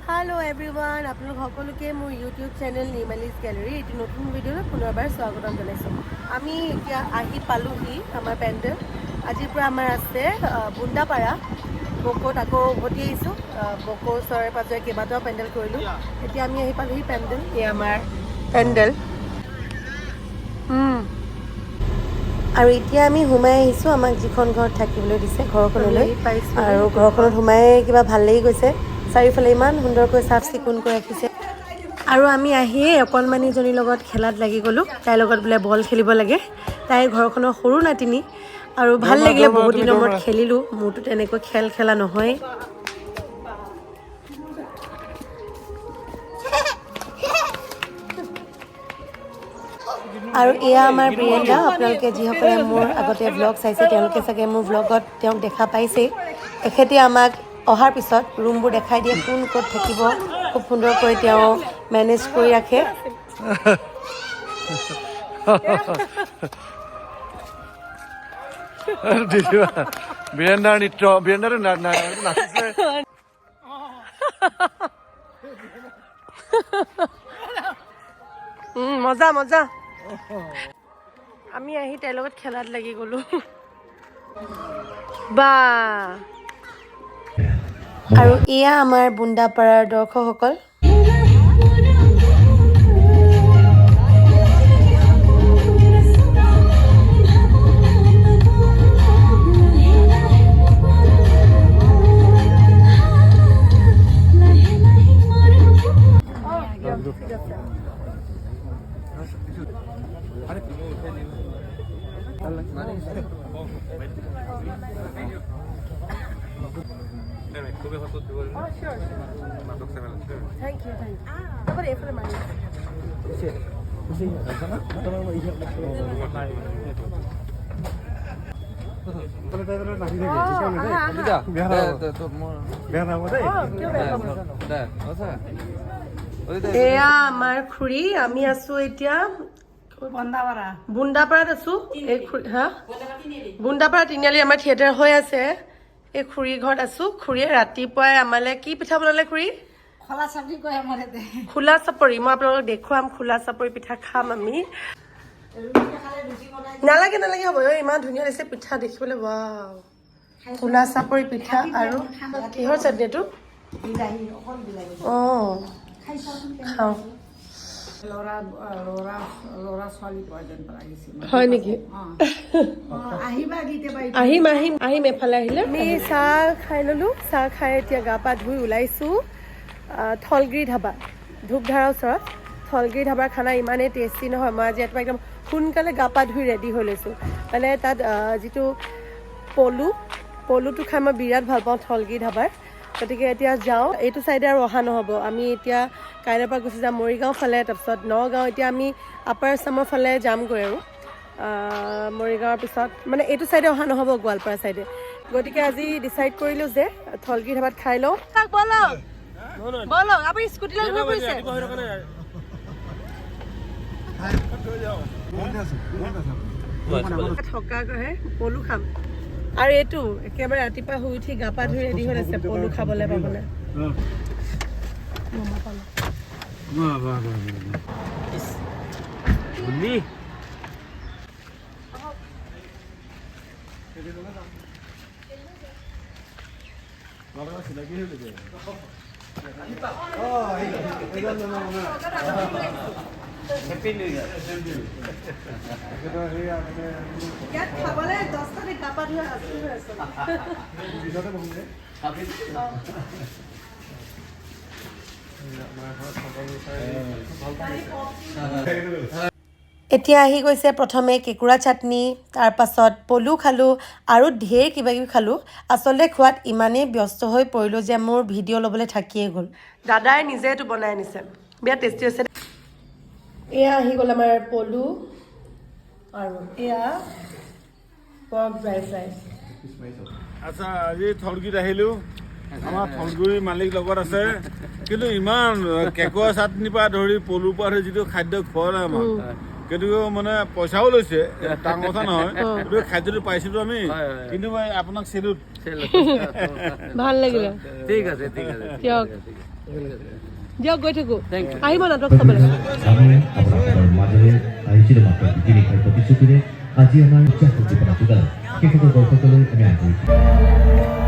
Hello' everyone, আপোনালোক সকলোকে মোৰ ইউটিউব চেনেল নিৰ্মালিজ গেলেৰী এটি নতুন ভিডিঅ'লৈ পুনৰবাৰ স্বাগতম জনাইছোঁ। আমি এতিয়া আহি পালোহি আমাৰ পেণ্ডেল। আজিৰ পৰা আমাৰ আছে বুন্দাপাৰা, বকোত আকৌ উভতি আহিছোঁ। বকোৰ ওচৰে পাঁজৰে কেইবাটাও পেণ্ডেল কৰিলোঁ। এতিয়া আমি আহি পালোহি পেণ্ডেল। এই আমাৰ পেণ্ডেল আৰু এতিয়া আমি সোমাই আহিছোঁ আমাক যিখন ঘৰত থাকিবলৈ দিছে ঘৰখনলৈ। আৰু ঘৰখনত সোমাই কিবা ভাল লাগি গৈছে। চাৰিওফালে ইমান সুন্দৰকৈ চাফ চিকুণকৈ ৰাখিছে। আৰু আমি আহিয়ে অকণমানিজনীৰ লগত খেলাত লাগি গ'লোঁ। তাইৰ লগত বোলে বল খেলিব লাগে। তাইৰ ঘৰখনৰ সৰু নাতিনী আৰু ভাল লাগিলে, বহুত দিনৰ মূৰত খেলিলোঁ। মোৰতো তেনেকৈ খেল খেলা নহয়। আৰু এয়া আমাৰ বীৰেন্দা। আপোনালোকে যিসকলে মোৰ আগতে ভ্লগ চাইছে, তেওঁলোকে চাগে মোৰ ভ্লগত তেওঁক দেখা পাইছেই। এখেতে আমাক অহাৰ পিছত ৰুমবোৰ দেখাই দিয়ে, কোন ক'ত থাকিব। খুব সুন্দৰকৈ তেওঁ মেনেজ কৰি ৰাখে। বীৰেন্দ্ৰাৰ নৃত্য, বীৰেন্দ্ৰটো নাচিছে। মজা মজা। আমি আহি তাইৰ লগত খেলাত লাগি গ'লো। বা, আৰু এয়া আমাৰ বুন্দাপাৰাৰ দৰ্শকসকল। Thank you, thank you. এইফালে মাৰি এয়া আমাৰ খুৰী। আমি আছো এতিয়া বুন্দাপাৰাত আছো। এই খুৰী, হা, বুন্দাপাৰা তিনিআলি আমাৰ থিয়েটাৰ হৈ আছে। এই খুৰীৰ ঘৰত আছো। খুৰীয়ে ৰাতিপুৱাই আমালে কি পিঠা বনালে খুৰী? খোলা চাপৰি। মই আপোনালোকক দেখুৱাম, খোলা চাপৰি পিঠা খাম আমি। নালাগে নালাগে, হ'ব। ইমান ধুনীয়া লাগিছে পিঠা দেখিবলৈ। ৱাও, খোলা চাপৰি পিঠা আৰু কিহৰ চাটনি এইটো? অঁ, খাওঁ। হয় নেকি? আহিম আহিম আহিম এফালে আহিলে। আমি চাহ খাই ললো। চাহ খাই এতিয়া গা পা ধুই ওলাইছো থলগিৰি ধাবা, ধূপধাৰাৰ ওচৰত থলগিৰি ধাবাৰ খানা ইমানেই টেষ্টি নহয়। মই আজি ৰাতিপুৱা একদম সোনকালে গা পা ধুই ৰেডি হৈ লৈছোঁ। মানে তাত যিটো পলুটো খাই মই বিৰাট ভাল পাওঁ থলগিৰি ধাবাৰ। গতিকে এতিয়া যাওঁ। এইটো চাইডে আৰু অহা নহ'ব। আমি এতিয়া কাইলৈৰ পৰা গুচি যাম মৰিগাঁও ফালে, তাৰপিছত নগাঁও। এতিয়া আমি আপাৰ আছামৰ ফালে যামগৈ আৰু মৰিগাঁৱৰ পিছত মানে এইটো চাইডে অহা নহ'ব, গোৱালপাৰা চাইডে। গতিকে আজি ডিচাইড কৰিলোঁ যে থলগিৰি ধাবাত খাই লওঁ। বলক বলক, আপুনি স্কুটি লৈ ঘূৰি ফুৰিছে। থকাকৈহে পলু খাম। আৰু এইটো একেবাৰে ৰাতিপুৱা শুই উঠি গা পা ধুই ৰেডি হৈ আছে পলু খাবলৈ পাবলৈ। ইয়াত খাবলৈ 10টাতে গা পা ধুই আজৰি হৈ আছো। এতিয়া আহি গৈছে প্ৰথমে কেঁকুৰা চাটনি, তাৰপাছত পলু খালোঁ আৰু ঢেৰ কিবা কিবি খালোঁ। আচলতে খোৱাত ইমানেই ব্যস্ত হৈ পৰিলোঁ যে মোৰ ভিডিঅ' ল'বলৈ থাকিয়ে গ'ল। দাদাই নিজে এইটো বনাই আনিছে, বিৰাট টেষ্টি হৈছে। এয়া আহি গ'ল আমাৰ পলু আৰু এয়া পৰ্ক ড্ৰাই ফ্ৰাই। আচ্ছা, আজি থলগিত আহিলোঁ। আমাৰ থলগুৰি মালিক লগত আছে। কিন্তু ইমান কেঁকুৰা চাটনিৰ পৰা ধৰি পলুৰ পৰা ধৰি যিটো খাদ্য খোৱা নাই আমাক, কিন্তু মানে পইচাও লৈছে, ডাঙৰ কথা নহয়, কিন্তু খাদ্যটো পাইছিলো আমি। কিন্তু মই আপোনাক চেলুট। ভাল লাগিলে। ঠিক আছে, ঠিক আছে। দিয়ক। দিয়ক, গৈ থাকোঁ। আহিব নাটক চাবলৈ। আমি আপোনালোকৰ মাজেৰে আহিছিলোঁ মাত্ৰ বিধি প্ৰতিশ্ৰুতিৰে। আজি আমাৰ উৎসাহ উদ্দীপনা যোগালে সেইসকল দৰ্শকলৈ আমি আন্তৰিক